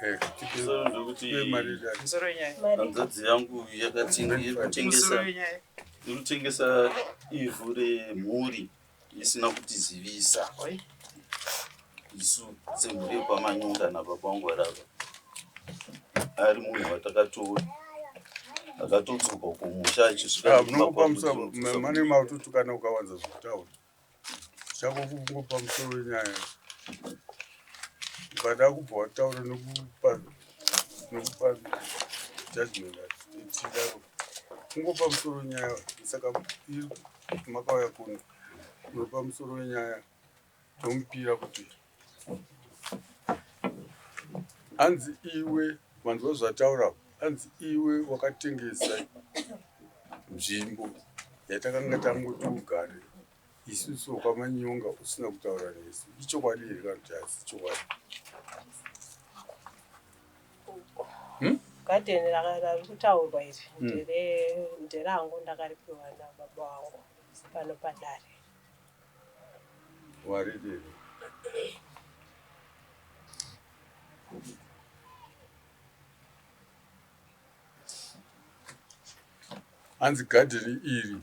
Eh, Musoro ndokuti Musoro wenyaya. hanzvadzi yangu iri Musoro wenyaya. kutengesa ivhu remhuri isina kutizivisa Oi. isu semhuri yekwaManyonga nababa vangu varava ari munhu watakatora akatodzoka kumusha achisvika Ah, munongopa kumba musoro mane mautotukana ukawanza zvekutaura chako kungopa musoro wenyaya ukada kubva wataura nekupa nekupa judgment tidaro kungopa musoro wenyaya saka iri makauya kuno unopa musoro wenyaya tomupira kuti hanzi iwe manzwa zvataura hanzi iwe wakatengesa nzvimbo yatakanga tangoti ugare isusu wakaManyonga usina kutaura nesu. Ichokwadi here kana kuti hasi chokwadi? Gadheni rari kutaurwa iri nderangu, ndakaripiwa nababa vangu pano padare. Waridere. Hanzi gadheni iri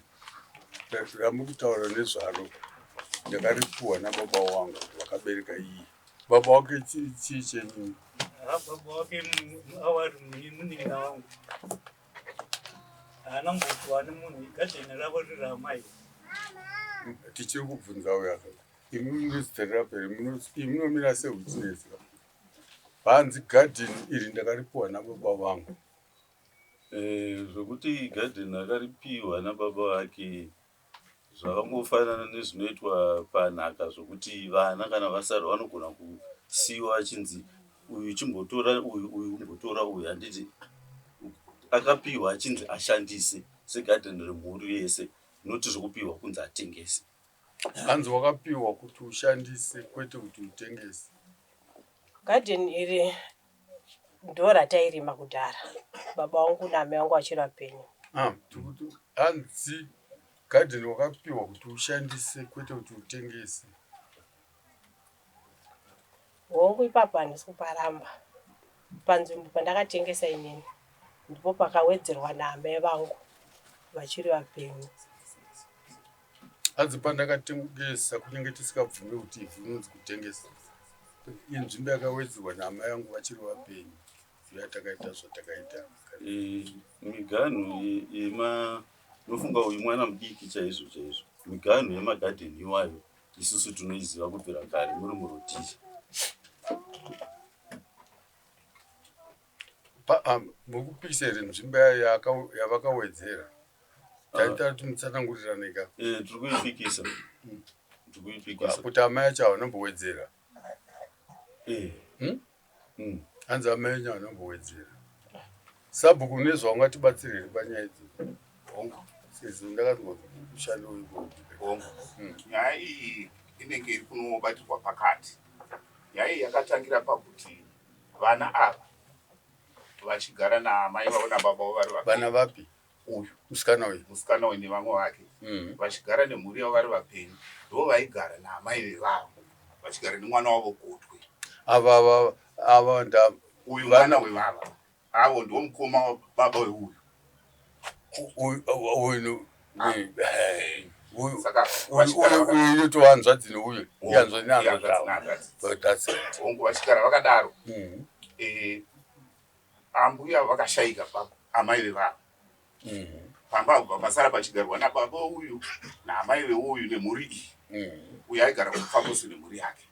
ramuri kutaura nezvaro ndakaripuwa nababa wangu vakabereka iyi. Baba wake chii chenyu? Baba wake awari munin'ina wangu haana mbopiwa nemunhu gadheni ravo riri ramai. Tichiri kubvunza uyo aka. Imi munozita rapere munomira sewitness. Hanzi gadheni iri ndakaripuwa nababa vangu. Zvokuti gadheni akaripiwa nababa vake zvakangofanana nezvinoitwa panhaka zvokuti vana kana vasara vanogona kusiyiwa achinzi uyu chimbotora uyu uyu umbotora uyu handiti akapiwa achinzi ashandise segadheni remhuri yese noti zvokupiwa kunzi atengese. Hanzi wakapiwa kuti ushandise kwete kuti utengese. Gadheni iri ndo ratairima kudhara baba vangu naamai vangu vachiri vapenyu. Ah, tikuti hanzi gadheni wakapiwa kuti ushandise kwete kuti utengese. Hongu, ipapo handisi kuparamba. Panzvimbo pandakatengesa inini ndipo pakawedzerwa naamai vangu vachiri vapenyu. Hanzi pandakatengesa kunyange tisikabvume kuti ivhu rinonzi kutengesa. Inzvimbo yakawedzerwa naamai vangu vachiri vapenyu. Yatakaita zvatakaita. Miganhu yema nofunga uyu mwana mudiki chaizvo chaizvo miganhu yemagadheni iwayo isusu tinoiziva kubvira kare muri muRhodesia. Muri kupikisa here nzvimbo yavakawedzera? Taita kuti mutsanangurirane ka. Tiri kuipikisa. Tiri kuipikisa. Kuti amai acho havanombowedzera. Eh. Hmm? Hanzi amai enyu havanombowedzera. Sabhuku nezvaungatibatsira here panyaya idzi? Hongu. Sezvo ndakanzwa kuti mushando uri Hongu. Nyaya iyi inenge iri kunobatirwa pakati. Nyaya iyi yakatangira pakuti vana ava vachigara naamai vavo nababa vavo vari vapenyu. Vana vapi? Uyu. Musikana uyu. Musikana uyu nevamwe vake. Vachigara nemhuri yavo vari vapenyu. Ndo vaigara naamai vevavo. Vachigara nemwana wavo Gotwe. Ava nda Uyu mwana wevava. Avo ndiwo mukoma wababa weuyu. Uyu uyu Saka uyu inotova hanzvadzi neuyu. Ihanzvadzi nehanzvadzi Ihanzvadzi nehanzvadzi. That's it. Hongu, vachigara vakadaro. Ambuya vakashayika baba amai vevavo. Pamba apa pasara pachigarwa nababa uyu naamai veuyu nemhuri iyi. Uyu aigara kuMufakose nemhuri yake.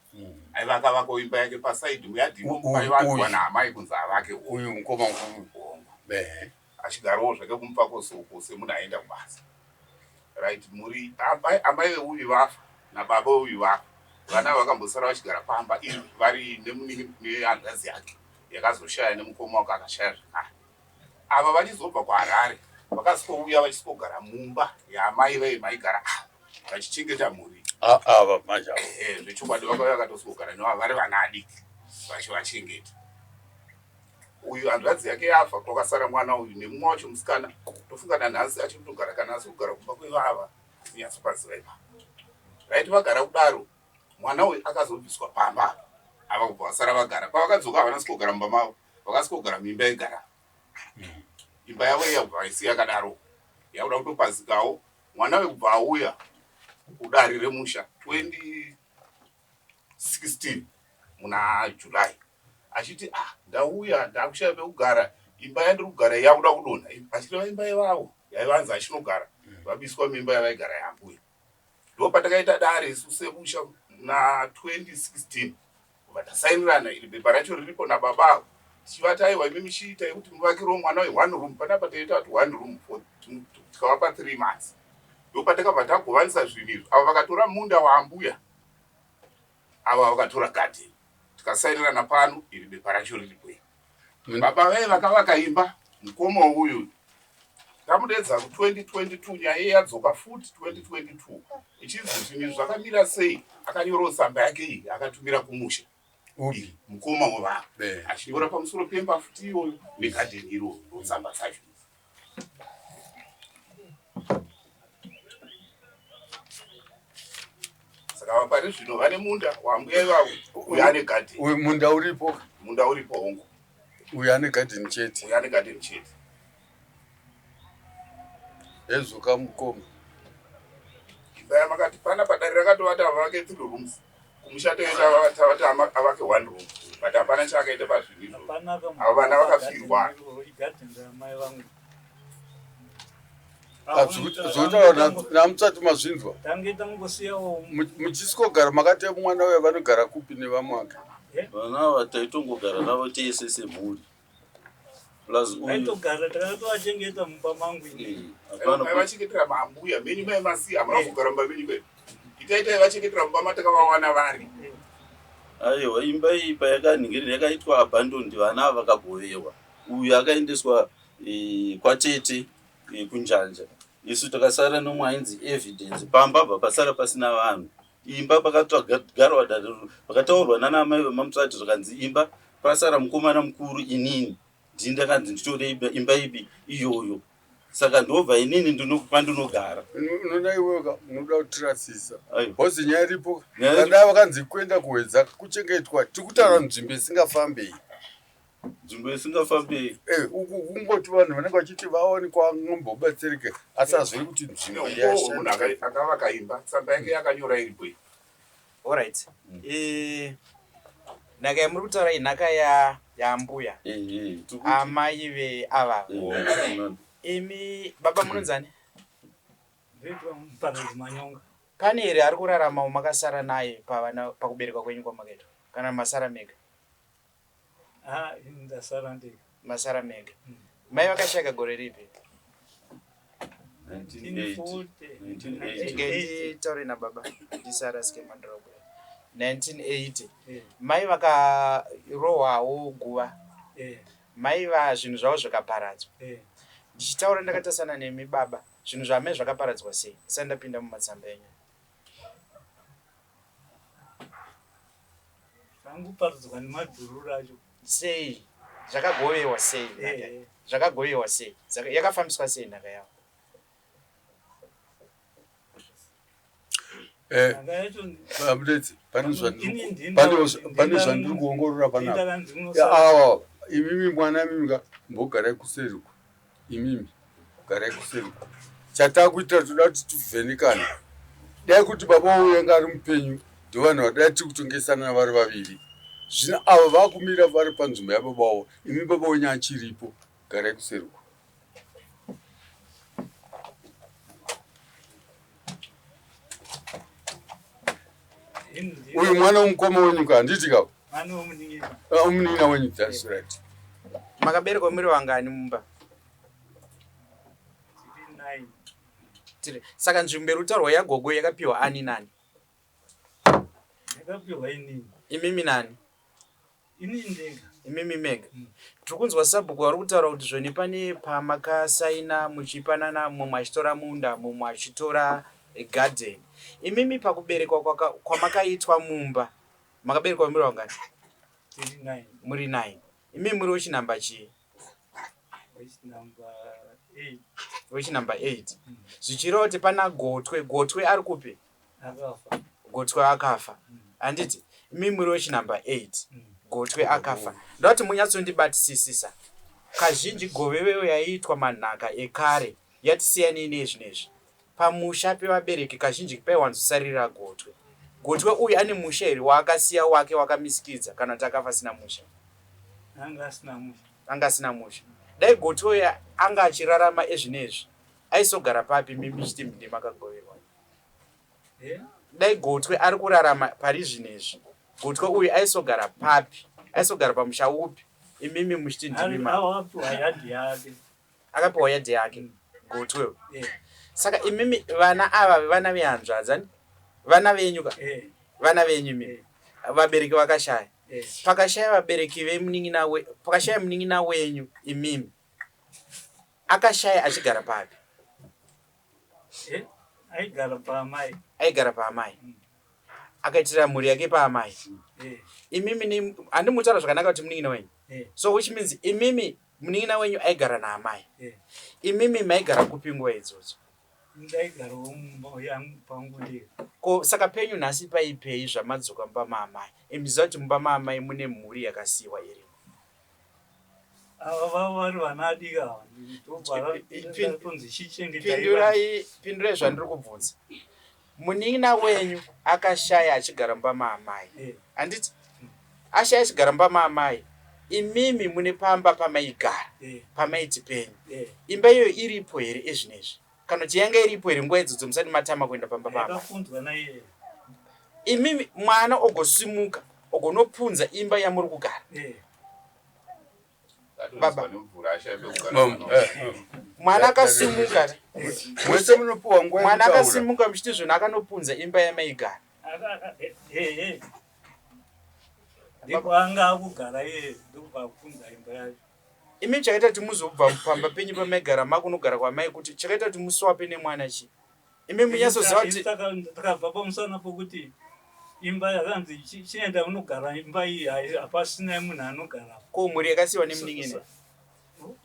Aiva akavakawo imba yake pasaidhi muyadhi paivakwa Uyu. naamai kunzi avake uyu. Uyu mukoma mukuru. Hongu. Ehe. Achigarawo zvake kuMufakose uko semunhu aenda kubasa. Right, mhuri amai veuyu vafa nababa veuyu vafa. Vana vakambosara vachigara pamba iri vari nehanzvadzi yake yakazoshaya nemukoma wake akashaya zvakare. Ava vachizobva kuHarare vakazouya vachisvigara mumba yaamai vaye maigara ava vachichengeta mhuri. Ava manje ava. Ehe, zvechokwadi vakauya vakatosvigara nevava vari vana adiki vachivachengeta. Uyu hanzvadzi yake yafa kwakasara mwana uyu nemumwe wacho musikana tofunga nanhasi achiri kutogara kana asi kugara kumba kwevava kunyatsopaziva ipapo. Right, vagara kudaro mwana uyu akazobviswa pamba. Ava kubva vasara vagara. Pavakadzoka havana sikogara mumba mavo, vakasikogara muimba yegara. Imba yavo iya kubva vaisiya yakadaro. Yakuda kutopazikawo. Mwana wekubva auya kudare remusha 2016 muna July achiti ah ndauya ndakushaya pekugara imba yandiri kugara yakuda kudonha achireva imba yevavo yaivanzi achinogara vabiswa muimba yavaigara yambuya Ndopatakaita dare isu semusha muna 2016 kubva tasainirana iri bepa racho riripo nababa avo tichivati aiwa imi michiitai kuti muvakirewo mwana uyu one room panapa taita kuti one room for tikavapa three months ndopatakabva tagovanisa zvinhu izvi ava vakatora munda waambuya ava vakatora garden tikasainirana pano iri bepa racho riripo iri Baba vaye vakavaka imba mukoma uyu tamudedza ku 2022 nyaya iye yadzoka futi 2022 ichinzi zvinhu izvi zvakamira sei akanyorawo tsamba yake iyi akatumira kumusha Upi? mukoma wevanhu Eh. achinyora pamusoro pemba futi iyoyo negadheni iroro ndotsamba dzacho idzi. Saka pari zvino vane munda wambuya ivavo uyo ane gadheni. Uyu munda uripo. Munda uripo hongu. Uyo ane gadheni chete. Uyo ane gadheni chete. Hezvo kamukoma. Imba yamakati pana padare rakatovati avake three rooms. Kumusha toenda tavati avake one room. But hapana chaakaita pazvinhu izvozvo. Ava vana vakafirwa. Igadheni ramai vangu. Ah, zvekutaura namutsati mazvinzwa tange tangosiyawo muchisikogara makati mwana uya vanogara kupi nevamwe vake eh? vana ava taitongogara navo tese semhuri plus aitogara takatovachengeta mumba mangu eh, aivachengetera maambuya menyu mai masiya hamuna eh. kugara mumba menyu kwedu itai taivachengetera mumba matakavawana vari aiwa imba iyi payakanhingirini yakaitwa abandoned vana ava vakagovewa uyu akaendeswa kwatete kunjanja isu takasara nomwe ainzi evidence pamba bva pasara pasina vanhu imba pakatogarwa dare pakataurwa nana amai vemamutsvati zvakanzi imba pasara mukomana mukuru inini ndini ndakanzi nditore imba ipi iyoyo saka ndobva inini pandinogara unoda iweka unoda kutirasisa bhozi nyaya iripo kana vakanzi kuenda kuwedza kuchengetwa tikutaura nzvimbo isingafambei nzvimbo isingafambei eh, uku kungoti vanhu vanenge vachiti vawanikwa vambobatsirike asi hazviri kuti nzvimbo munhu akavaka imba tsamba yake yakanyora iripo iyi Alright. Eh, nhaka yamuri kutaura inhaka ya yaambuya Eh, eh, tikuti- amai veava Eh, no. imi baba munonzani Ndoitwa Muparadzi Manyonga. Pane here ari kurarama wamakasara naye pavana pakuberekwa kwenyu kwamakaitwa kana masara mega? Ah, ini ndasara ndega. Masara mega. Mai vakashayika gore ripi? 1980. 1980. Nditaure nababa ndisarasike mandrobo. 1980. Eh, Mai vakarohwawo guva. eh, Mai va zvinhu zvavo zvikaparadzwa. eh. Ndichitaura ndakatarisana nemi baba, zvinhu zvaamai zvakaparadzwa sei? Ndisati ndapinda mumatsamba enyu. Zvanguparadzwa nemadhururu acho. Sei? Zvakagovewa sei? Eh, eh. Zvakagovewa sei? Yakafambiswa sei nhaka yavo? Eh, Nhaka yacho Mudedzi, pane Ini ndini pane ndini zvandiri kuongorora panapa. ndakanzi unosara. Awa, imimi mwana imimi ka mbogarai kuseri uko. Imimi garai kuseri uko. Chatakuitira toda kuti tivhenekane. Dai kuti baba uyu anga ari mupenyu ndovanhu vadai tiri kutongesana vari vaviri. Zvino ava vakumira vari panzvimbo yababa wavo. Imi baba wenyu achiripo. Garai kuseri uko. Uyu mwana womukoma wenyu ka handiti ka? Mwana womunin'ina. Ah, Umunin'ina wenyu that's right. Makaberekwa muri vangani mumba? Tiri nine. Tiri. Saka nzvimbo iri kutaurwa yagogo yakapiwa ani nani? Yakapiwa inini. Imimi nani? Inini ndega. Imimi mega. Tiri kunzwa sabhuku vari kutaura kuti zvoni pane pamakasaina muchipanana mumwe achitora munda mumwe achitora garden. Imimi pakuberekwa kwamakaitwa mumba makaberekwa muri vangani? Tiri nine. Muri nine. Imimi muri wechinhamba chii? Wechinhamba eight. Wechinhamba eight. Zvichireva kuti pana Gotwe. Gotwe ari kupi? Akafa. Gotwe akafa. Handiti? Imi muri wechinumber 8. Gotwe akafa. Ndoda kuti munyatsondibatisisisa. Kazhinji govewewo yaiitwa manhaka ekare yati siyanei neyezvinezvi. Pamusha pevabereki kazhinji paiwanzosarira gotwe. Gotwe uyu ane musha here waakasiya wake wakamisikidzwa kana kuti akafa asina musha? Anga asina musha. Anga asina musha. Dai gotwe uyu anga achirarama ezvinezvi aisogara papi imi muchiti ndimi makagoverwa? Eh? Dai gotwe ari kurarama pari zvinezvi gotwe uyu aisogara papi? Aisogara pamusha upi imimi muchiti ndimi ma Akapiwa yadhi yake. Akapiwa yadhi yake gotwe uyu. Eh. Saka imimi vana ava vana vehanzvadzi ani? Vana venyu ka? Eh. Vana venyu imimi. Eh. Vabereki vakashaya. Eh. Pakashaya vabereki vemunin'ina we pakashaya munin'ina wenyu imimi. Akashaya achigara papi? Eh, aigara paamai. Aigara paamai. Akaitira mhuri yake paamai. Eh. Imimi handimutaura zvakanaka kuti munin'ina wenyu. Eh. So which means imimi munin'ina wenyu aigara naamai. Eh. Imimi maigara kupi nguva idzodzo? Ndaigarawo mumba yangu pangu ndega. Ko saka penyu nhasi paipei zvamadzoka mumba maamai? Imiziva kuti mumba maamai mune mhuri yakasiyiwa irimo. Ava vava vari vana adiki ava. Ndobva tonzi chichengetai vana. Pindurai, pindurai zvandiri kubvunza. Munin'ina wenyu akashaya achigara mumba maamai. Eh. Handiti? Ashaya achigara mumba maamai. Imimi mune pamba pamaigara, Eh. pamaiti penyu. Eh. Imba iyoyo iripo here ezvinezvi? Kana kuti yanga iripo here nguva idzodzo musati matama kuenda pamba paamai? Yakafunzwa naiye. Imimi mwana ogosimuka ogonopunza imba yamuri kugara. Eh. Baba. Nemvura ashaya pekugara. Mom, eh, Mwana akasimuka, mwese munopiwa nguva mwana yekutaura. akasimuka muchiti zvino akanopunza imba yamaigara. Eh, eh. Ndipo anga akugara iye ndokubva apunza imba yacho. Imi chakaita kuti muzobva pamba penyu pamaigara makunogara kwamai kuti chakaita kuti muswape nemwana chii? Imi munyatsoziva kuti Takabva pamusana pokuti imba yakanzi chienda unogara imba iyi hapasina munhu anogara. Ko mhuri yakasiyiwa nemunin'ina?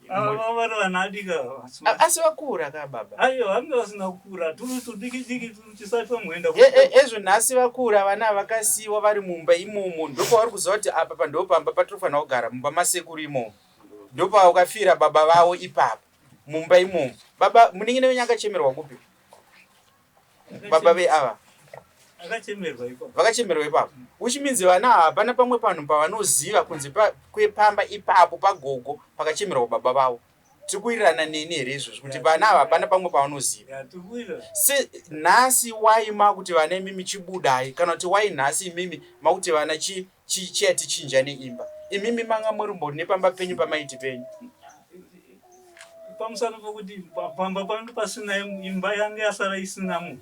Ava vari vana adiki ava. Asi vakura ka baba? Aiwa vanga vasina kukura turi tudiki diki tisati vamboenda. Ezvo nhasi vakura vana vakasiyiwa vari mumba imomo ndopavari kuziva kuti apa pandopamba patinofanira kugara mumba masekuru imomo. Ndopavakafira baba vavo ipapo mumba imomo. Baba munin'ina wenyu akachemerwa kupi? Baba veava Akachemerwa ipapo. Vakachemerwa ipapo. Which means vana hapana pamwe panhu pavanoziva kunze kwepamba ipapo pagogo pakachemerwa baba vavo. Tiri kuwirirana neni here izvozvo kuti vana ava hapana pamwe pavanoziva? Ya, tiri kuwirirana. Se nhasi wai makuti vana imimi chibudai kana kuti wai nhasi imimi makuti vana chi chiya tichinjane imba. Imimi manga muri mbori nepamba penyu pamaiti penyu. Pamusana pokuti pamba pangu pasina imba yange yasara isina munhu.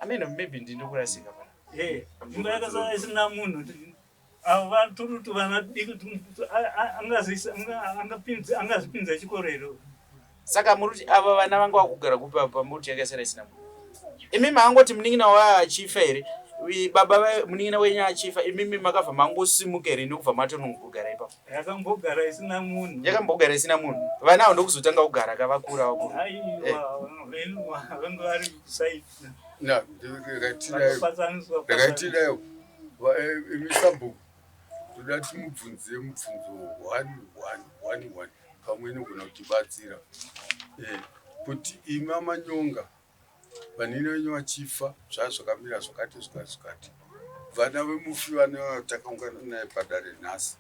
Ameno maybe ndini kurasika pana. Eh, imba yakasara isina munhu. Ava turi tuvana diki angazvipinza chikoro here? Saka muri kuti ava vana vanga vakugara kupi apa muri kuti yakasara isina munhu? Imi maangoti munin'ina wayo achifa here? Baba munin'ina wenyu achifa imimi makabva mangosimuka here nekubva matonongogara ipapo? Yakambogara isina munhu. Yakambogara isina munhu. Vana avo ndokuzotanga kugara ka vakura vakura. Aiwa, vanga vari kusaidi. Na, ndakatirayo. Imi sabhuku, toda timubvunze mubvunzo 1 1 1 1 pamwe inogona kutibatsira. Kuti imi amanyonga vanini venyu vachifa zvaa zvakamira zvakati zvakati zvakati. Vana vemufi vana vatakaungana naye padare nhasi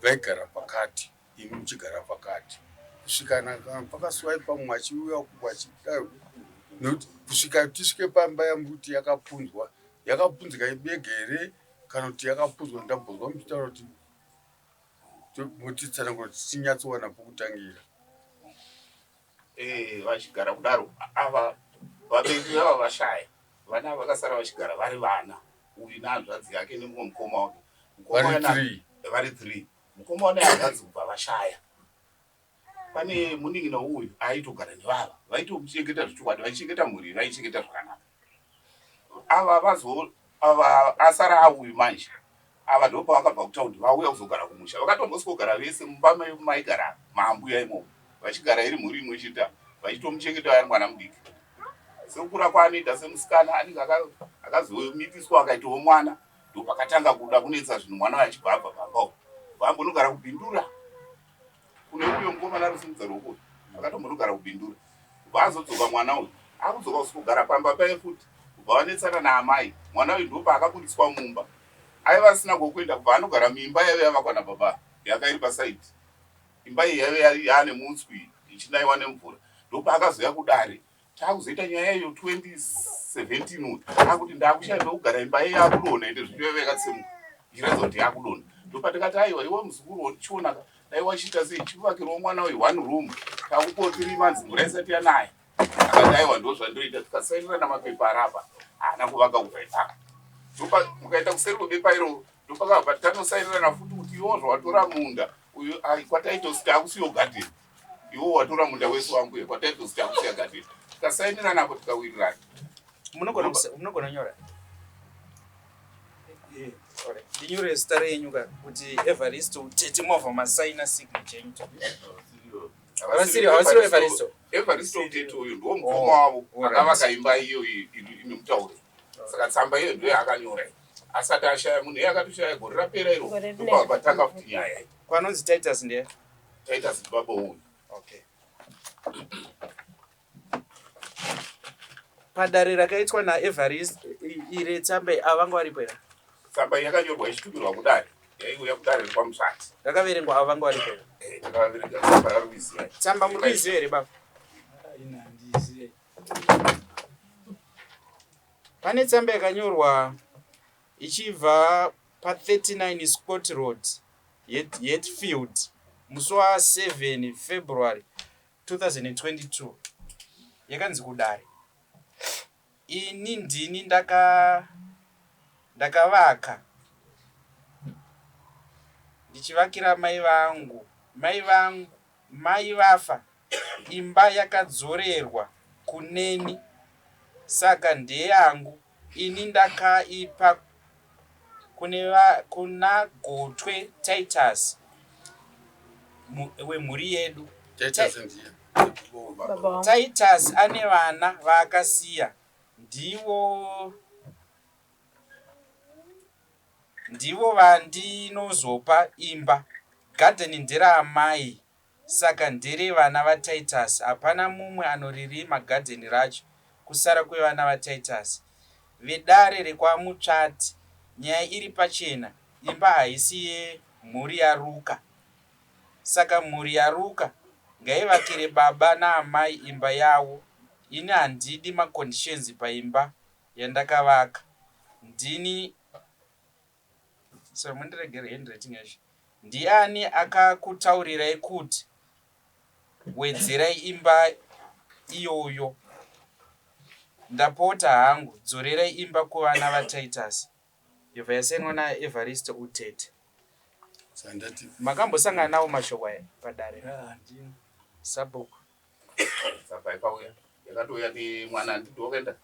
vaigara pakati imi muchigara pakati kusvika pakasuwai pamwe achiuya achidai nekuti kusvika tisvike pamba yamuti yakapunzwa yakapunzika ibege here kana kuti yakapunzwa ndambonzwa muchitaura kuti mutitsanangura kuti tinyatsowana pokutangira. Eh, vachigara kudaro ava vabereki vava vashaya vana vakasara vachigara vari vana uyu nehanzvadzi yake nemumwe mukoma wake. Vari 3. Vari 3. Mukoma wane hanzvadzi kubva vashaya. Pane munin'ina uyu aitogara nevava vaitomuchengeta zvechokwadi vaichengeta mhuri vaichengeta zvakanaka. Ava vazo ava asara auyu manje ava ndopavakabva kutaundi vauya kuzogara kumusha vakatomboswogara vese mumba maigara maambuya imomo vachigara iri mhuri imwe chete vachitomuchengeta ari mwana mudiki. Sekukura kwaanoita semusikana anenge akazomitiswa akaitawo mwana, ndopakatanga kuda kunetsa zvinhu mwana uyo achibva abva pamba uko. Vambonogara kuBindura kune uyo mukomana ari kusimudza ruoko uyu, akatombonogara kuBindura. Kubva azodzoka mwana uyu, akudzoka kusvikogara pamba paye futi, kubva vanetsana naamai. Mwana uyu ndopaakabudiswa mumba. Aiva asina kwokuenda kubva anogara muimba yaive yavakwa nababa yaka iri pasaidhi. Imba iyi yaive yaane mutswi ichinaiwa nemvura. Ndopaakazouya kudare Takuzoita nyaya iyo 2017 uyu akuti ndakushaya pekugara imba iye yakudonha ende zvicho yaive yakatsemuka ichiratidza kuti yakudonha. Ndopatikati aiwa iwe muzukuru chiona ka dai wachiita sei chivakirwa mwana uyu one room takupawo 3 months mvura isati yanaya. Akati aiwa ndozvandoita tikasainirana mapepa ari apa haana kuvaka kubva ipapo. Ndopa mukaenda kuseri kwebepa iroro ndopakabva tanosainirana futi kuti iwo zvawatora munda uyu ai kwataitosi takusiyo garden. Iwo watora munda wese wambuya kwataitosi takusiya garden. Tikasainirana apo tikawirirana. Munogona munogona nyora. Ndinyore zita renyu ka kuti Evaristo tete movha masaina signature yenyu. Havasiri havasiri Evaristo. Evaristo Mutete uyu ndiwo mukoma wavo Oh, alright. akavaka imba iyo ine mutauro. Saka tsamba iyo ndiyo yaakanyora iyi. Asati ashaya munhu iye akatoshaya gore rapera iro. Gore rine- Ndopakatanga futi nyaya iyi. Kwanonzi Titus ndiye. Titus ndibaba uyu. Okay. Padare rakaitwa naEvarist ire tsamba iyi ava vanga varipo here? Tsamba iyi yakanyorwa ichitumirwa kudare. Yaiuya kudare rekwaMusvati. Rakaverengwa ava vanga varipo here? Eh, takavaverenga tsamba vari kuiziva. Tsamba muri kuiziva here baba? Ini handiizive. Pane tsamba yakanyorwa ichibva pa 39 Scott Road, Hatfield musi wa 7 February 2022 yakanzi kudare ini ndini ndaka ndakavaka ndichivakira mai vangu mai vangu mai vafa imba yakadzorerwa kuneni saka ndeyangu ini ndakaipa kune va, kuna Gotwe Titus wemhuri yedu. Titus ndiye Baba vangu. Titus ane vana vaakasiya ndivo ndivo vandinozopa imba. Garden nderaamai Saka ndere vana vaTitus hapana mumwe anoririma garden racho kusara kwevana vaTitus. Vedare rekwaMutsvati nyaya iri pachena imba haisi yemhuri yaRuka. Saka mhuri yaRuka ngaivakire baba naamai imba yavo ini handidi maconditions paimba yandakavaka ndini Sorry mundiregere handwriting yacho. Ndiani akakutaurirai kuti wedzerai imba iyoyo? Ndapota hangu dzorerai imba kuvana vaTitus. Yobva yasainwa naEvariste Utete. Sandati Makambosangana nawo mashoko aya padare? Handina. Sabhuku. Tsamba yakauya yakatouya nemwana handiti wakaenda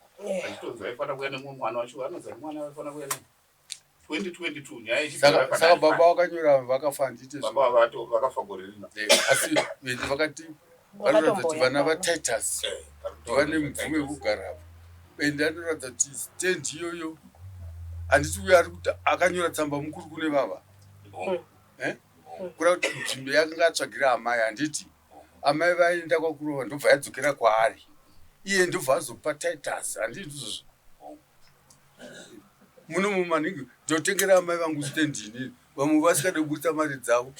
achitonzi vaifanira kuuya nemumwe mwana wacho anonzi mwana vaifanira kuuya naye 2022 nyaya ichipera saka baba vakanyora vakafa handiti baba vato vakafa gore rino eh, asi vende vakati vanoratidza kuti vana vatitus eh, vane mvumo yekugara apo ende anoratidza kuti stand iyoyo handiti uyo ari kuti akanyora tsamba mukuru kune vava hmm. eh? kureva kuti nzvimbo yakanga atsvagira amai handiti amai vaenda kwakurova ndobva yadzokera kwaari iye ndobva azopa titus handiti ndizvozvo muno mumaningi ndotengera amai vangu stand inini vamwe vasikade kuburitsa mari dzavo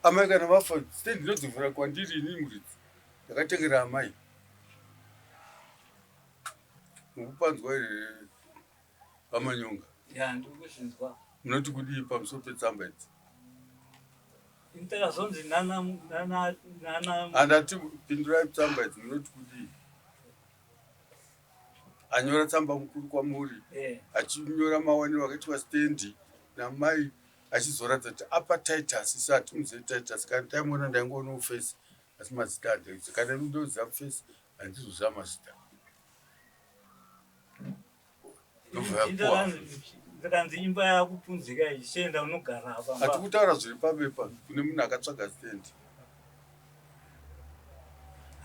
amai kana vafa stand inodzokera kwandiri inini muridzi ndakatengera amai mukupanzwa here vamanyonga Ya, ndiri kuzvinzwa. munoti kudii pamusoro petsamba idzi Ini takazonzi nana nana nana handati pindurai tsamba idzi munoti kudii anyora tsamba mukuru kwamuri eh, achinyora mawaniro akaitwa stendi namai achizoratidza kuti apa titus isu hatimuzive titus kana taimuona ndaingoonawo face asi mazita handizivi kana imi ndoziva face handizoziva mazita ndobva ini yapuwa ndakanzi imba yakupunzika ichienda unogara apa hati kutaura zviri pabepa kune munhu akatsvaga stendi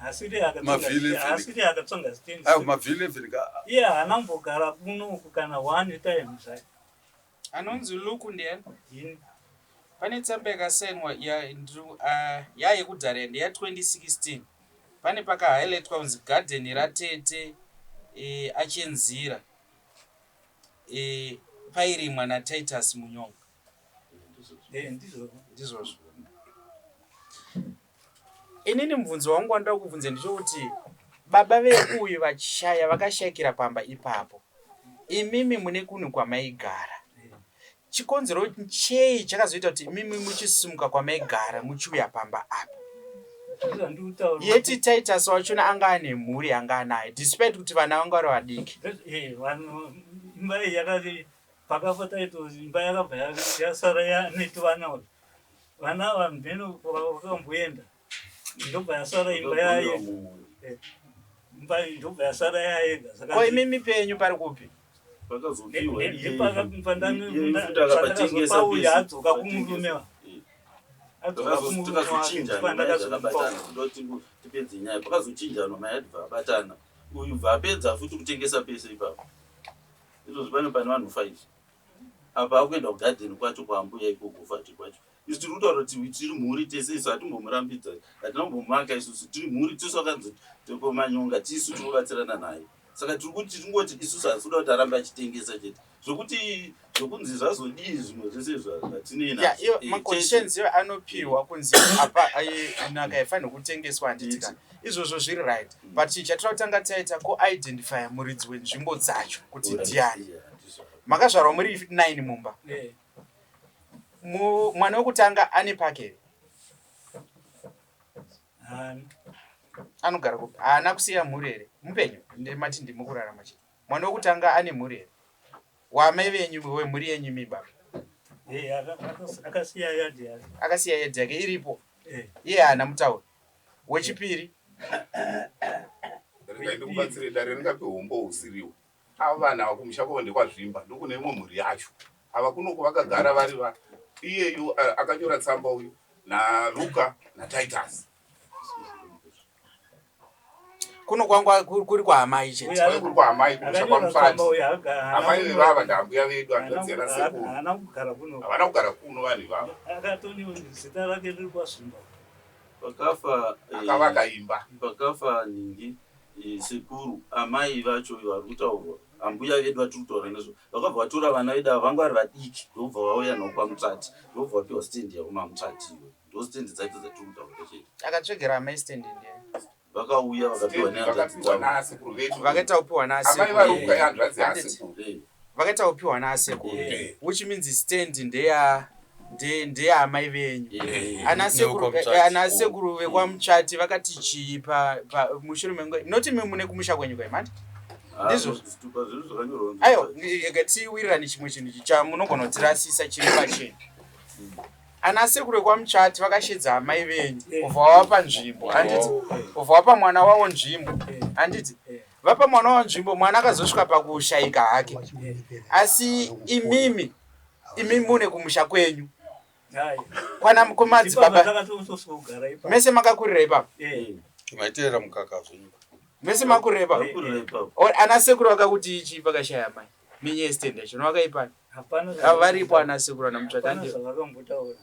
Asiri Mavhili akatsonga asiri akatsonga stand. Ayo mavhi 11 ka. Iye haana kumbogara kuno uku kana one time zvake. Anonzi Luku ndiyani? Ini. Pane tsamba yakasainwa ya ndru ah, ya yekudhara ndeya 2016. Pane paka highlightwa kunzi garden ratete eh, achenzira eh, pairimwa naTitus Munyonga. Eh, ndizvo. Ndizvozvo. Inini mubvunzo wangu wandinoda kukubvunza ndechekuti baba veuyu vachishaya vakashaikira pamba ipapo. Imimi mune kunhu kwamaigara. Chikonzero chei chakazoita kuti imimi muchisimuka kwamaigara muchiuya pamba apa? Ndizvandikutaura. Yeti Titus wachona anga ane mhuri anga anayo despite kuti vana vanga vari vadiki. Eh, vanhu imba iyi yakati pakafa Titus imba yakabva yasara yanetuvana vana ava mheno vakamboenda ndobva yasara imba yaye eh, imba ndobva yasara yayega saka Ko imimi penyu pari kupi? Pakazopiwa Ne- ne- ndepakapandakazopauya adzoka kumurume wa- adzoka kumurume wake Takazochinjana ndopandakazomupa ndoti tipedze nyaya pakazochinjanwa mai atibva abatana uyu bva apedza futi kutengesa pese ipapo izvozvi pane pane vanhu 5 apa akuenda kugadheni kwacho kwaambuya ikoko fati kwacho isu tiri kutaura kuti tiri mhuri tese isu hatimbomurambidza hatina kumbomumaka isusu tiri mhuri tisu akanzi tekomanyonga tisu tinobatsirana naye saka tiri kuti tingoti isusu hatisi kuda kuti arambe achitengesa chete zvokuti zvokunzi zvazodii zvimwe zvese izvo hatinei Ya, nazvo. iyo Eh, maconditions iyo anopiwa kunzi apa nhaka haifanirwi kutengeswa handiti ka izvozvo zviri right but chinhu chatira kutanga taita kuidentifya muridzi wenzvimbo dzacho kuti chete. ndiani Yeah, ndizvo. makazvarwa muri 9 mumba Eh, Mwana wekutanga ane pake here? haana. Anogara kupi? Haana kusiya mhuri here? Mupenyu ndimati ndimi kurarama chete. Mwana wekutanga ane mhuri here? Wamai venyu wemhuri yenyu imi baba Eh, akasiya yadhi yake. Akasiya yadhi yake iripo. Eh. Iye haana mutauro. Wechipiri Regai ndikubatsire dare ringape humbo husiriwo. Ava vanhu ava kumusha kwavo ndekwaZvimba ndokune imwe mhuri yacho. Ava kunoku vakagara vari va iyeyu akanyora tsamba uyu naLuka naTitus. Kuno kwangu kuri kwaamai chete. Uyu kuri kwaamai kumusha Akanyora kwaMufati. tsamba uyu haana Amai kunyora- vevava ndaambuya vedu haana hanzvadzi yana sekuru. haana kugara kuno. Havana kugara kuno vanhu ivava. Akatoni zita rake riri kwaZvimba. Pakafa eh, Akavaka imba. Pakafa nhingi eh, sekuru amai vacho vari kutaurwa ambuya vedu vatiri kutaura nezvo vakabva vatora vana vedu ava vanga vari vadiki ndobva vauya navo kwamutsvati ndobva vapiwa stendi yavo mamutsvati iwe ndo stendi dzacho dzatiri kutaura chete. Akatsvegera amai stendi ndiye. Vakauya vakapiwa Stendi nehanzvadzi vakapiwa dzavo. naasekuru vedu. Vakaita kupiwa Amai naasekuru. vaRuka ihanzvadzi Handiti. yasekuru. Eh, Vakaita kupiwa naasekuru. Eh. Which means stand ndeya ndeya amai venyu. eh, Ana sekuru Nekwamutsvati. eh, ana sekuru vekwamutsvati vakati chii pa, pa mushure menguva noti imi mune kumusha kwenyu kwai mandi ah, Ndizvo. Zvitupa zvedu zvakanyorwa Aiwa, ngatiwirirane chimwe chinhu ichi chamunogona kutirasisa chiri pachena. Ana sekuru vekwamutsvati vakashedza amai venyu ubva wavapa nzvimbo handiti ubva wapa mwana wavo nzvimbo handiti vapa mwana wavo nzvimbo mwana akazosvika pakushaika hake asi imimi imi mune kumusha kwenyu Hai. kwana kumadzibaba Takatosogara ipapo. mese makakurira ipapo Eh. Maiteera mukaka zvenyu. mese makurira ipapo Vakurira ipapo. Or ana sekuru vakakuti ichi pakashaya mai minye yestand yacho novakaipani Hapana ava varipo ana sekuru ana mutsvati Hapana andi zvavakambotaura.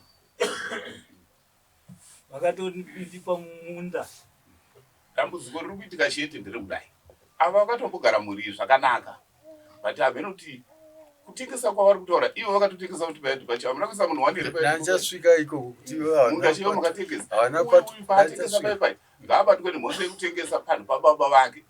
Vakatondipa munda. Dambudziko riri kuitika chete nderekudai. Ava vakatombogara mhuri iyi zvakanaka. But hameno kuti kutengesa kwavari kutaura ivo vakatotengesa kuti paiti pacho hamuna kuisa munhu wani here paiti Ndandichasvika ikoko kuti munhu achiva makatengesa havana Uyu patu uyu paatengesa pai pai ngaabatwe nemhosva yekutengesa panhu pababa vake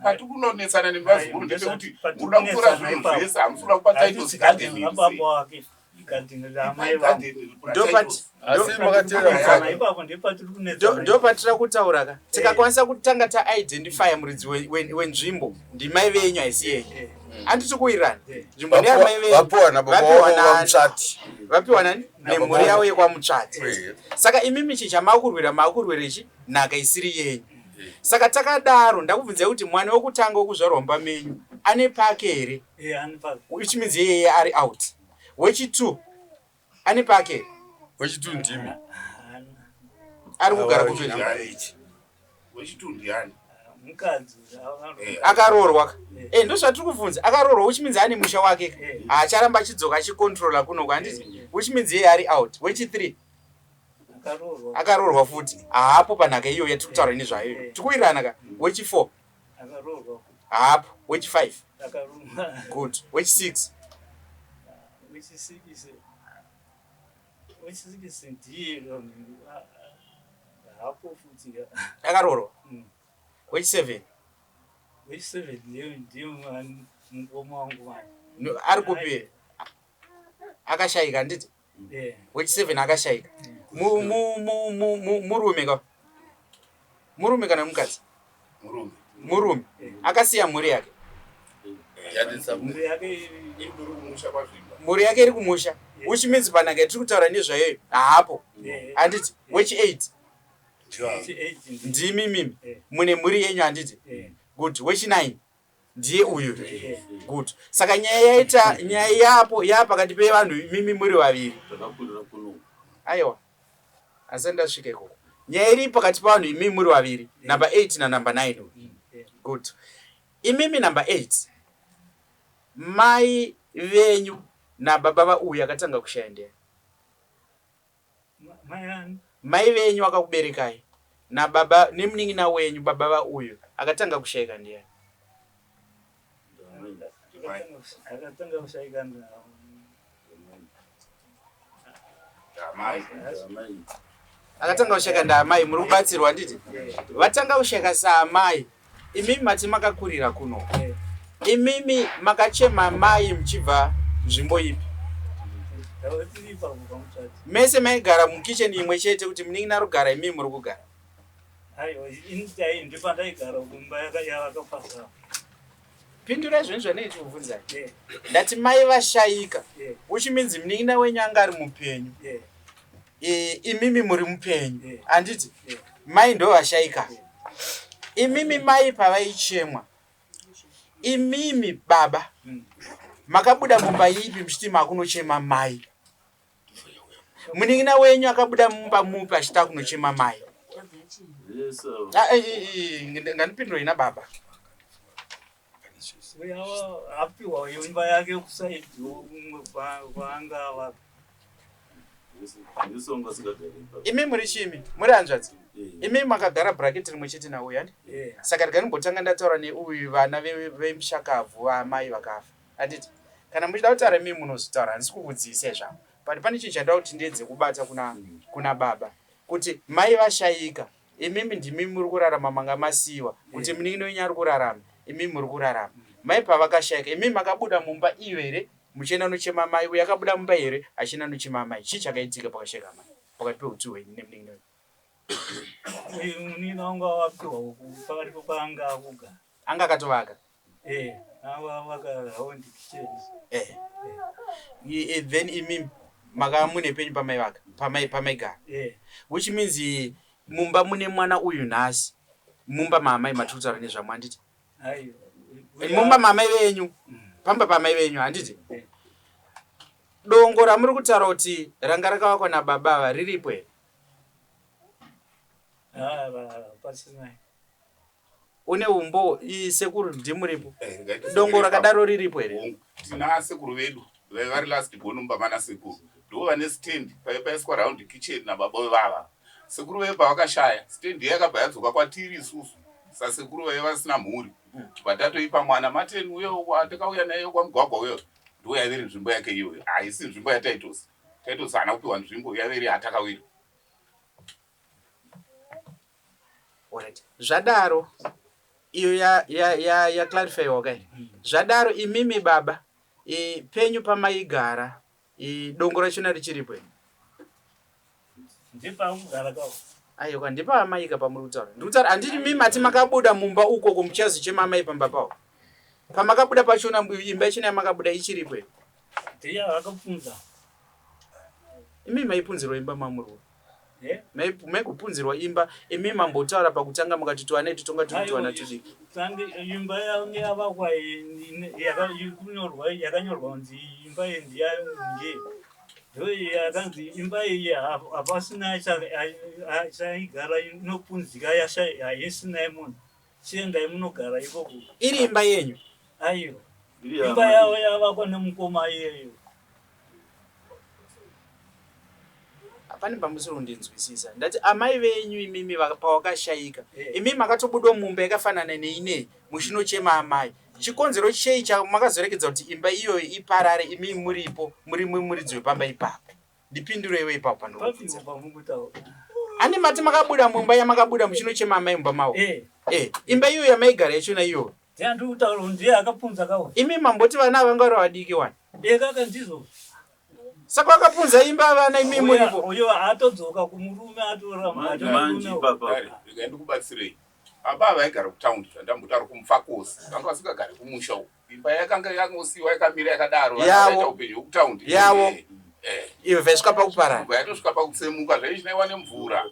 pati kunonetsana nemazukuru ndepekuti munoda kutora zvinhu zvese hamusi kuda kupa Hatisi titles gadheni garden rababa wake. Igadheni raamai vangu. Ndopati- Asi makateera Kana mukaka. ipapo ndepatiri kunetsana. Ndopatira kutaura ka tikakwanisa kutanga taidentifya muridzi wenzvimbo ndimai venyu haisi yenyu Eh, handiti kuwirirana Eh. nzvimbo ndeyamai venyu Vapiwa nababa Vapiwa wavo nani? vamutsvati. Vapiwa nani nemhuri yavo yekwamutsvati. Eh. Saka imimi chi chamakurwira makurwira ichi nhaka isiri yenyu. Saka takadaro ndakubvunzai kuti mwana wekutanga wekuzvarwa mumba menyu ane pake here? Eh, ane pake. Which means iyeye ari out. Wechi2 ane pake here? Wechitu ndimi. Haana. Ari kugara kupi? Ichi. Wechitu ndiani? Mukadzi. Eh. Akaroorwa ka? Eh. Eh, ndozvatiri kubvunza. Akaroorwa which means ane musha wake ka. Eh. Haacharamba achidzoka achicontrola kunoko handiti? Eh. Which means iye ari out. Wechi3 Akaroorwa. akaroorwa futi. Haapo panhaka iyoyo yatiri kutaura nezvayo. Eh. Tiri kuwirirana ka? Wechi4 Akaroorwa. haapo. Wechi5 Akaroorwa. good. Wechi6 Wechisikisi. Wechisikisi ndiye hapo futi. akaroorwa. Mm. Wechi7 Wechi7 ndiye ndiye mukoma wangu manje. No, ari kupi? Akashayika handiti? Eh. Wechi7 akashayika. Murume ka? Murume kana mukadzi? Murume. Murume. Eh. Akasiya mhuri yake. Mhuri yake Iri kumusha kwaZvimba. Mhuri yake iri kumusha. Which means panhaka yatiri kutaura nezvayoyo haapo. Eh. Handiti? Wechi8 Wechi8 ndiye. ndimi mimi. Eh. Mune mhuri yenyu handiti? Eh. Good. Wechi9 ndiye uyu. Eh. Good. Saka nyaya yaita nyaya yapo yapakati pevanhu mimi muri vaviri. Takakurira kuno. Aiwa. Asi ndasvika ikoko. Nyaya iri pakati pavanhu imimi muri vaviri. Number 8 na number 9. Eh. Good. Imimi number 8. Mai venyu nababa vauyu akatanga kushaya ndiani? Mai ani? Mai venyu akakuberekai nababa nemunin'ina wenyu baba vauyu akatanga kushayika ndiani? Akatanga kushayika Amai. Amai. Akatanga kushayika ndaamai muri kubatsirwa handiti? Vatanga kushayika saamai. Imimi mati makakurira kuno. Imimi makachema mai muchibva nzvimbo ipi? Tiri ipapo pamutsvati. Mese maigara mukicheni imwe chete kuti munin'ina ari kugara imimi muri kugara. Aiwa, ini dai ndipandaigara kumba yavakapasa. Pindurai zvinhu zvanei chikubvunzai. Eh, Ndati mai vashayika. eh, Which means munin'ina wenyu anga ari mupenyu. eh, E, imimi muri mupenyu. Eh. Handiti? Eh. Mai ndo vashayika. Imimi mai pavaichemwa. Imimi baba makabuda mumba ipi muchiti makunochema mai? Munin'ina wenyu akabuda mumba mupi achiti akunochema mai? Yes. Ah, eh, eh, eh, ngandipindure ina baba. Uya apiwa imba yake kusaidhi kumwe kwaanga avaka. Yes, wanga usingagari ipapo. Imi muri chimi, muri hanzvadzi. Eh. Imi makagara bracket rimwe chete nauyu handi? Eh, Saka ndikanimbotanga ndataura neuyu vana vemushakabvu vaamai vakafa. Handiti? Kana muchida kutaura imi munozotaura, handisi kukudziisai zvangu. But pane chinhu chandoda kuti ndiedze kubata kuna baba. Kuti mai vashayika, imimi ndimi muri kurarama manga masiyiwa. Kuti munin'ina wenyu ari kurarama, imimi muri kurarama. Mai pavakashayika, imimi makabuda mumba iyo here muchienda nochema mai, uyu akabuda mumba here achienda nochema mai. Chii chakaitika pakashayika mai? Pakati peutu hwenyu nemunin'ina wenyu. Uyu munin'ina wangu awapiwa uku pakati paanga akugara. Anga akatovaka. Eh, avaka round kitchen. Eh. Then imimi maka mune penyu pamai vaka, pamai pamaigara. Eh, Which means mumba mune mwana uyu nhasi. Mumba maamai matiri kutaura nezvamo handiti? aiwa. Mumba maamai venyu. Pamba pamai venyu handiti? Eh. Dongo ramuri kutaura kuti ranga rakavakwa nababa ava riripo here? Ah, pasina. Une umbo sekuru ndimuripo. Eh, ngaiti Dongo sekuru rakadaro riripo here? Hongu. Tina sekuru vedu vaiva vari last born mumba mana sekuru. Ndivo vane stand paiva paiswa round kitchen nababa vevava. Sekuru vedu pavakashaya stand yakabva yadzoka kwatiri isusu. Sasekuru vaiva vasina mhuri. Vatatoipa mwana Martin uyo watakauya naye kwamugwagwa uyo. Ndiwo yaive iri nzvimbo yake iyoyo. Haisi nzvimbo yaTitus. Titus haana kupiwa nzvimbo yaive iri yatakawira. Alright. Zvadaro iyo ya ya ya ya clarify kai. Zvadaro imimi baba penyu pamaigara dongo rachona richiripo here? Ndepakugara kawo. Aiwa ndepamaika pamuri kutaura. Ndiri kutaura handiti mimi mati makabuda mumba ukoko muchazochema amai pamba pawo. Pamakabuda pachona imba yachona yamakabuda ichiripo here? Ndiye akapunza. Imi maipunzirwa imba mamuri. Eh? Maikupunzirwa imba imi mambotaura pakutanga mukati tuwane tutonga turi tuwana tudiki. Tange imba yange yavakwa yakanyorwa kunzi imba iyi ndiyayo ndiye. Ndoiyi akanzi imba iyi hapasina achaigara inopunzika haisina yemunhu chiendai munogara ikoko. Iri imba yenyu? Aiwa. Imba yavo yavakwa nemukoma iyeyo. Pane pamusiri kundinzwisisa. Ndati amai venyu imimi pawakashaika. Eh. Imimi makatobuda mumba yakafanana neinei muchinochema amai. Chikonzero chei chamakazoregedza kuti imba iyoyo iparare imi muripo muri muridzi wepamba ipapo? Ndipindureiwo ipapo pandinobvunza. Ane mati makabuda mumba yamakabuda muchinochema amai mumba mavo. Eh. Eh, imba iyoyo yamaigara yachona iyoyo. Ndiye kutaura ndiye akapunza kawo. Imi mamboti vana vanga vari vadiki wani. Eh kaka ndizvo. Saka vakapunza imba vana imi muripo. Uyo atodzoka kumurume atoramba. Manje ipapa. Regai ndikubatsirei. Baba vaigara kutaundi zvandambotaura kuMufakose vanga vasingagari kumusha uku. Imba yakanga yangosiiwa yakamira yakadaro Yavo. upenyu hwekutaundi. Yavo. Eh, eh. Iyo vaisvika pakuparara. Imba yatosvika pakutsemuka zvaichinaiwa nemvura.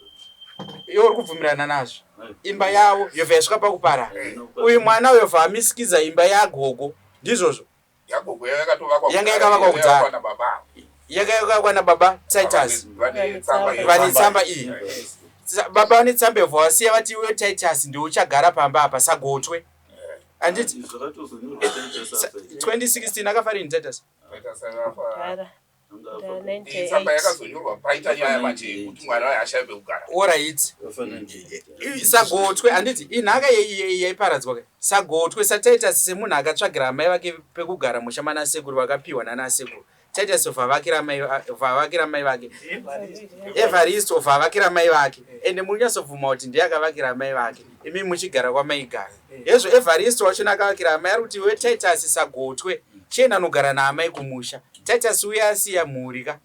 Iwe uri kubvumirana nazvo. Imba yavo yobva yasvika pakuparara. Uyu mwana uyo bva amisikiza imba yagogo. Ndizvozvo. Yagogo yanga yakatovakwa Yanga yakavakwa kudhara. Yakavakwa nababa. Yanga yakavakwa nababa Titus. Vane tsamba iyi. Vane tsamba iyi. Baba vane tsamba yobva vasiya vati iwe Titus ndiwe uchagara pamba apa sagotwe. Handiti Zvakatozonyorwa Titus apa. 2016 akafa rini Titus? Titus akafa. Kudhara. Anga afa. Nda Iyi tsamba 98. yakazonyorwa paita nyaya manje yekuti mwana waye ashaye pekugara. Alright. Akafa 98. Sagotwe handiti inhaka yaiparadzwa ke. Sagotwe saTitus semunhu akatsvagira amai vake pekugara musha mana sekuru vakapiwa nana sekuru. Titus obva avakira mai obva avakira mai vake. Evarist obva avakira mai vake. Ende muri kunyatsobvuma kuti ndiye akavakira amai vake. Imi muchigara kwamaigara. Hezvo Evarist wachona akavakira amai ari kuti iwe Titus sagotwe chienda nogara naamai kumusha. Titus uya asiya mhuri ka.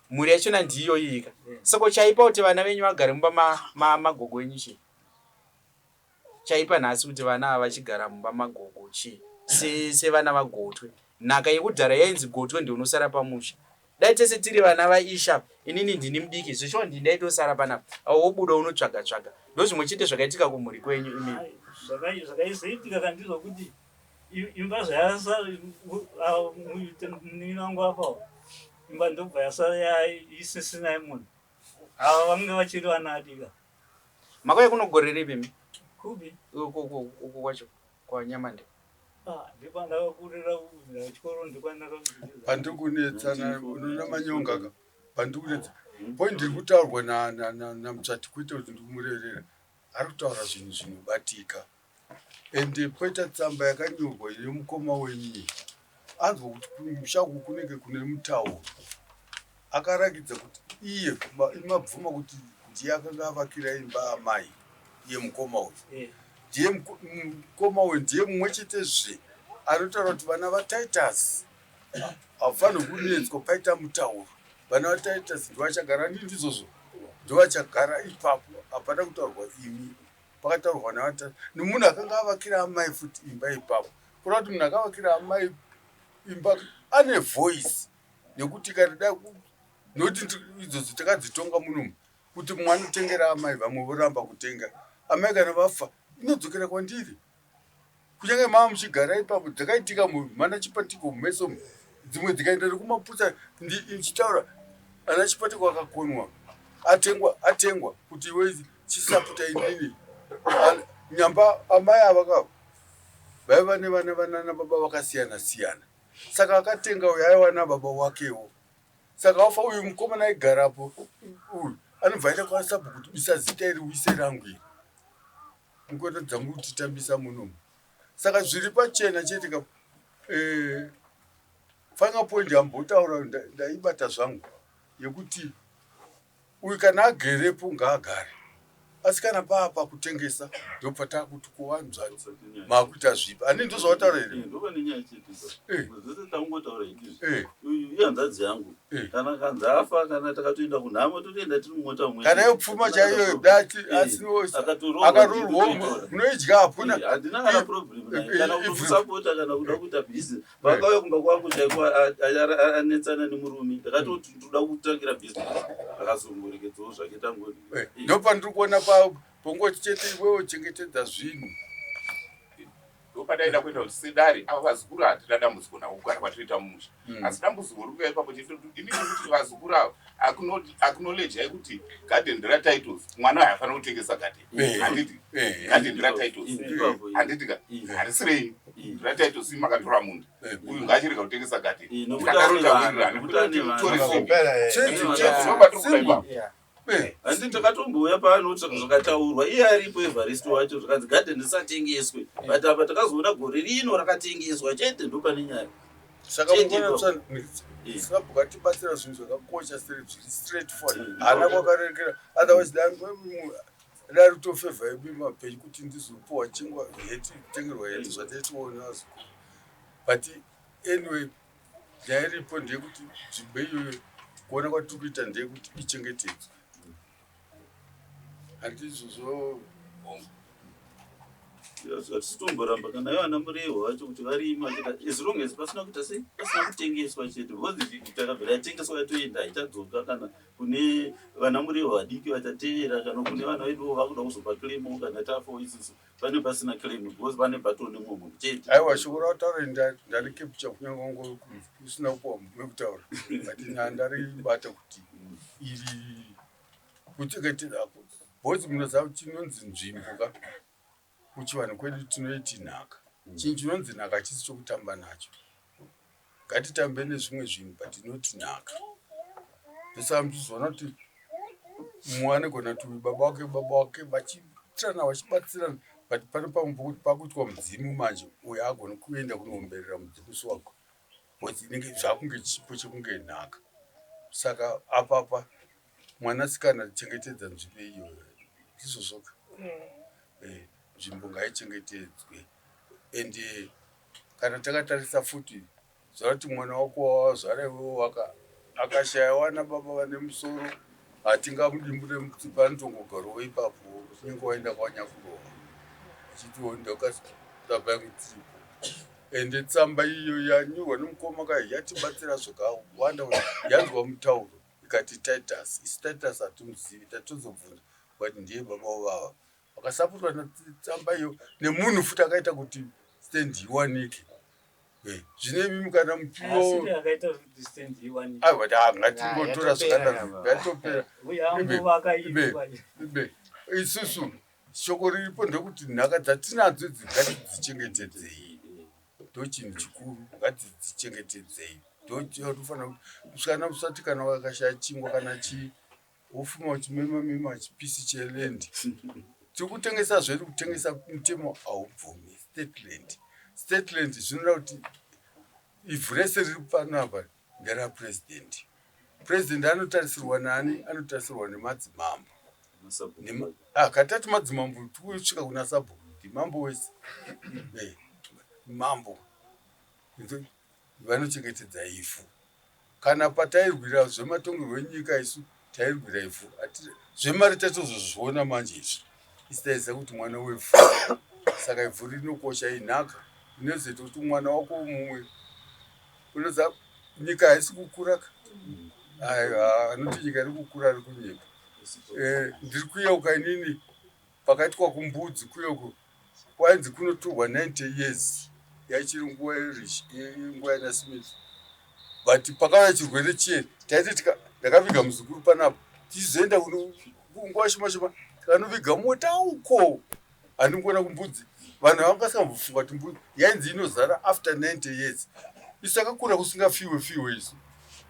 Mhuri yachona ndiyo iyi ka. Saka chaipa kuti vana venyu vagare mumba magogo ma enyu chii? Chaipa nhasi kuti vana ava vachigara mumba magogo chii? Sevana vagotwe. Nhaka yekudhara yainzi gotwe ndiwe unosara pamusha. Dai tese tiri vana vaIsha, inini ndini mudiki, zveshuwa ndini ndaitosara panapa. Awo wobuda unotsvaga tsvaga. Ndozvimwe chete zvakaitika kumhuri kwenyu imimi. Zvakaizoitika ka ndizvokuti imba zvayasara munin'ina wangu afa imba ndobva yasara isisina yemunhu. Ava vange vachiri vana adika. Makauya kuno gore ripi imi? Kupi? Uku kwacho kwaNyamande. Ah, ndipandakakurira chikoro ndipandakakuzviza. Pandiri kunetsana unoona manyonga ka pandiri kunetsa point iri kutaurwa naMutsvati kwete kuti ndiri kumureverera ari kutaura zvinhu zvinobatika ende poita tsamba yakanyorwa yemukoma wenyu iyi anzwa kuti kumusha uku kunenge kune mutauro Akarakidza kuti iye imabvuma kuti ndiye akanga avakira imba amai iye mukoma uyu eh. Ndiye mukoma uyu ndiye mumwe chete zve anotaura kuti vana vaTitus havafaniri kunetswa paita mutauro vana vaTitus ndovachagara ndi ndizvozvo ndovachagara ipapo hapana kutaurwa imi pakataurwa navatitus nemunhu akanga avakira amai futi imba ipapo kureva kuti munhu akavakira amai imba ane voice nekuti kana da nokuti idzodzo takadzitonga munomu kuti mumwe anotengera amai vamwe voramba kutenga amai kana vafa inodzokera kwandiri kunyange mava muchigara ipapo dzakaitika mana chipatiko mumeso dzimwe dzikaenda nekumaputsa ndichitaura ana chipatiko akakonwa atengwa atengwa kuti iwe chisaputa inini nyamba amai ava ka vaiva nevana vanana baba vakasiyana siyana Saka akatenga uyu aiva nababa wakewo. Saka wafa uyu mukomana aigarapo uyu anobva aenda kwasabhuku kuti bisa zita iri uise rangu iri. Mukuona dzangu kutitambisa munomu. Saka zviri pachena chete ka eh, final point ambotaura ndaibata zvangu yekuti Uyu kana agerepo ngaagare asi kana paa pakutengesa ndopatakuti kuwanzvanzi makuita zvipi ani ndozvawataura here eh, ndova nenyaya chete eh. zvese tangotaura izvi eh. uyu ihanzvadzi yangu kana kanzi afa kana takatoenda kunhamo totoenda tiri mumota mumwe kana yopfuma chaiyo dati asi akaroorwa munoidya hapuna handina kana problem naye kana kutomusapota kana kuda kuita business Vakauya kumba kwangu chaiko anetsana nemurume ndakatoti ndoda kutangira business akazongorekedzawo zvake tangoni eh, ndopandiri kuona pongoti chete iwewe chengetedza zvinhu. Ndopataida kuenda kuti sedare ava vazukuru hatina dambudziko navo kugara kwatinoita mumusha. Asi dambudziko riri kuuya ipapo chete kuti ini ndiri kuti vazukuru ava acknowledge kuti garden nderaTitus. Mwana uyu haafaniri kutengesa garden. Handiti? Garden nderaTitus. Handiti ka? Harisi renyu. NderaTitus imi makatora munda. Uyu ngaachirega kutengesa garden. Takadaro tawirirana. Kuti mutore simbi. Ndopatiri kuda ipapo. Handiti takatombouya pano zvakataurwa iye aripo Evarist wacho zvakanzi garden risatengeswe but apa takazoona gore rino rakatengeswa chete ndopane nyaya. Saka munoona sabhuku atibatsira zvinhu zvakakosha zviri straight forward haana kwakarerekera otherwise dai rutofevha yedu mapenyu kuti ndizopuwa chingwa heti kutengerwa heti zvataitiona vazukuru but anyway Nyaya iripo ndeyekuti nzvimbo iyoyo kuona kwatiri kuita ndeyekuti ichengetedzwe. Handizvozvo Hatitomboramba kana ivo ana Murehwa vacho kuti varima as long as pasina kuita sei pasina kutengeswa chete because takabvira yatengeswa yatoenda haichadzoka kana kune vana Murehwa vadiki vachatevera kana kune vana veduwo vakuda kuzopa claim kana tafawo isusu Pane pasina claim because pane patone mumwe munhu chete. Aiwa shoko rautaura ndarikepucha kunyange wangu usina kupuwa mvumo yekutaura but ndaribata kuti iri kuchengetedza because munoziva chinonzi nzvimbo ka kuchivanhu kwedu tinoiti nhaka. Chinhu chinonzi nhaka hachisi chokutamba nacho. Ngatitambe nezvimwe zvinhu but not nhaka. Ndosaka muchizoona kuti mumwe anogona kuti uyu baba wake baba wake vachiitirana vachibatsirana but pane pamwe pokuti pakuitwa mudzimu manje uyu haagoni kuenda kunoomberera mudzimu siwako because inenge zvakunge chipo chekunge nhaka. Saka apapa mwanasikana chengetedza nzvimbo iyoyo ndizvo zvoga. Eh, nzvimbo ngaichengetedzwe and Kana takatarisa futi zvoreva kuti mwana wako wawazvara iwewe waka akashaya wana baba vane musoro hatingamudimbure mutsipa anotongogarawo ipapo unenge waenda kwanyakurohwa achitiwo ndakasaba yangu tiripo ende tsamba iyo yanyorwa nemukoma ka yatibatsira zvakawanda yanzwa mutauro ikati Titus isu Titus hatimuzivi tatozobvunza but ndiye baba vava Vakasapotwa netsamba iyo nemunhu futi akaita kuti stand iwanike. Eh, zvino imimi kana mupiwo aiwa ngatingotora zvakadaro ngatopera isusu shoko riripo ndekuti nhaka dzatinadzo idzi ngatidzichengetedzei ndochinhu chikuru ngatidzichengetedzei ndotofanira kuti kusvikana usati kana wakashaya chingwa kana chii Wofuma uchimema mema chipisi cheland. Tiri kutengesa zvedu kutengesa mutemo haubvumi state land. State land zvinoda kuti ivhu rese riri pano apa ndera president. President anotarisirwa nani? Anotarisirwa nemadzimambo. Ah, katati madzimambo tikusvika kuna sabhuku ndimambo wese. Eh, mambo vanochengetedza ivhu. Kana patairwira zvematongerwo enyika isu tairwira ivhu. Zvemari tatozozviona manje izvi. Isu taiziva kuti mwana wevhu. Saka ivhu rinokosha inhaka inozoita kuti mwana wako mumwe unoziva nyika haisi kukura ka. Anoti nyika iri kukura ari kunyepa. Eh, ndiri kuyeuka inini pakaitwa kumbudzi kuye uko kwainzi kunotorwa 90 years yaichiri nguva nguva yana Smith but pakauya chirwere chiye taiti ndakaviga muzukuru panapa tichizoenda nguva shoma shoma tikanoviga mota uko handikuona kumbudzi vanhu vanga vasingambofunga kuti mbudzi yainzi inozara after 90 years isu takakura kusingafiwe fiwe isu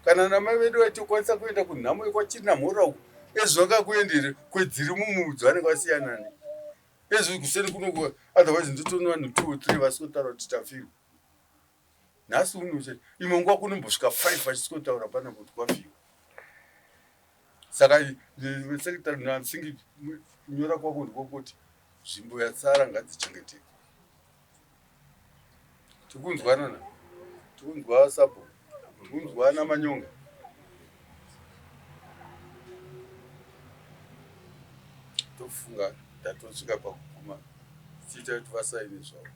kana namai vedu vaitokwanisa kuenda kunhamo yekwachinamhora uko ezvi vakakuendere kwedziri mumudzi vanenge vasiyana ne ezvi kuseni kuno otherwise ndotoni vanhu two three vasikotaura kuti tafiwa nhasi uno imwe nguva kunombosvika five vachisikotaura pana kuti kwafiwa saka secretary nasingi kunyora kwako ndikokuti nzvimbo yatsara ngadzichengeteke Tikunzwanana, tikunzwa sapo, tikunzwana manyonga. Tofunga tatosvika pakuguma tichiita kuti vasaine zvavo.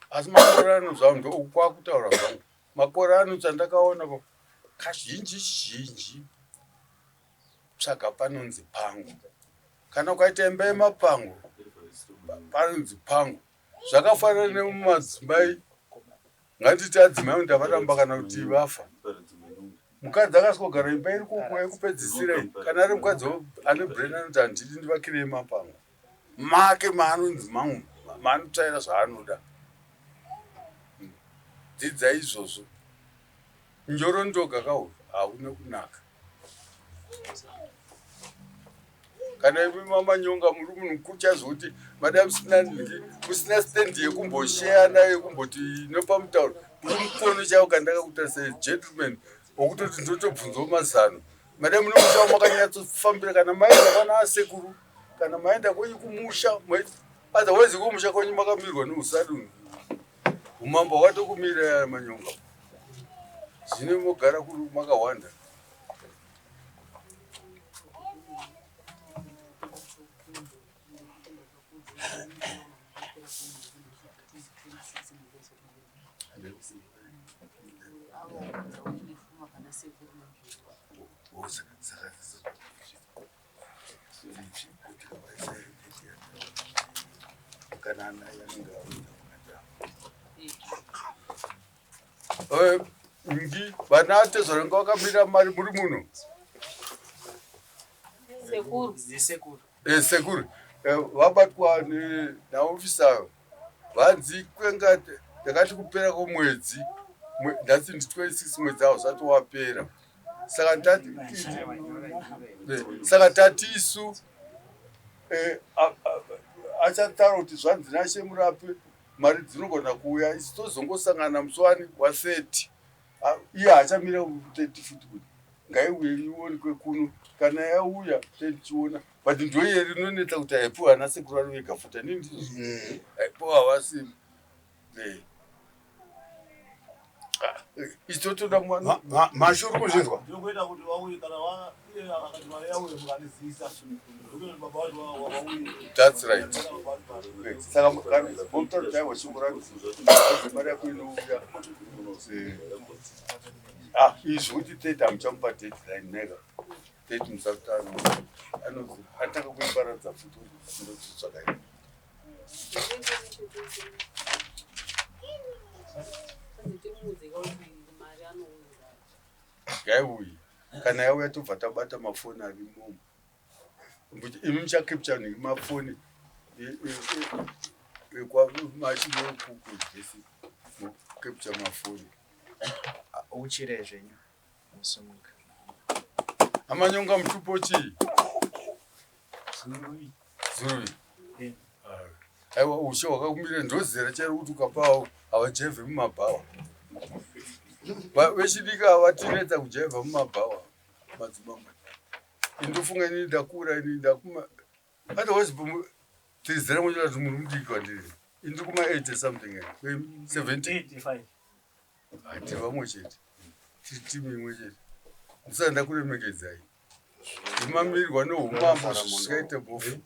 Asi makore ano zvangu ndokwakutaura zvangu makore ano chandakaona kazhinji zhinji. Tsvaga panonzi pangu. Kana ukaita imba yemapango, panonzi pangu. Zvakafanana nemumadzimai, ngatiti adzimai ndavaramba kana kuti vafa. Mukadzi akasvigogara imba iri kuko yekupedzisira iyi, kana ari mukadzi ane brain anoti handidi ndivakirei mapango. Make maanonzi mangu, maanotsvaira zvaanoda. Dzidza izvozvo. Njorondoga ka hauna kunaka. Kana imi mamanyonga muri munhu kucha zvekuti mada musina musina stand yekumbosheya nayo yekumboti inopa mutauro muri mukono chaiwo kandakakuita segentleman wokutoti ndotobvunzawo mazano mada mune musha wamakanyatsofambira kana maenda kwana asekuru kana maenda kwenyu kumusha otherwise kumusha kwenyu makamirwa neusadunhu Umambo hwakatokumira manyonga. Zvino mogara kuri makawanda. Eh, ngi vana tezvara nga vakamira mari muri muno sekuru sekuru eh, sekuru eh, vabatwa naofisa vanzi kwenga ndakati kupera kwomwedzi nhasi ndi 26 mwedzi hausati wapera saka tati saka tati isu eh, achataura kuti zvanzi nashe murapi mari dzinogona kuuya isu tozongosangana musi wani wa 30 iye haachamira 30 futi kuti ngaiuye ionekwe kuno kana yauya tichiona but ndoiye rinonetsa kuti haipiwa ana sekuru ari vega futi anini ndizvo mm. haipiwa havasi eh. Ichotoda mwana. Mashu uri kuzvinzwa? Ndinokuita kuti vauye kana va iye akati mari yauye mukandizivisa. Ndokuita kuti baba vacho vauye. That's right. Saka momutori dai shoko rangu mari yako inouya. Ah, izvi kuti tete hamuchamupa deadline neka. Tete musatano. Anozi atanga kuiparadza futi ndotsvaga ini. Ngaiuye kana yauya tobva tabata mafoni ari imomo imi muchacapture nhingi mafoni ekwamachinokuku mocapture mafoni uchire zvenyu Musimuka. Amanyonga mutupo chii? Zuruvi. Zuruvi. Eh. Aiwa ushe hwakakumira ndozera chairo kuti ukapawo havajaivhe mumabhawa. Vechidiki havatinetsa kujaivha mumabhawa madzimambo. Indofunga ini ndakura ini ndakuma otherwise tizera mwenye kuti muri mudiki kwandiri. Ini ndiri kuma 80 something 70. 85. Hati vamwe chete. Tiri timu imwe chete. Ndisati ndakuremekedzai. Ndimamirwa neumambo zvisikaite bofu.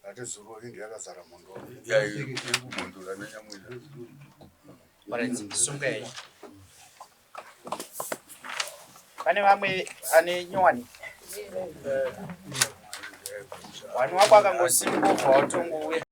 Ati zuro indi yakazara mhondoro. Ya iri kumhondoro ana nyamweda. Alright, sunga yenyu. Pane vamwe ane nyowani. Wani wako akangosimuka ubva watongouya.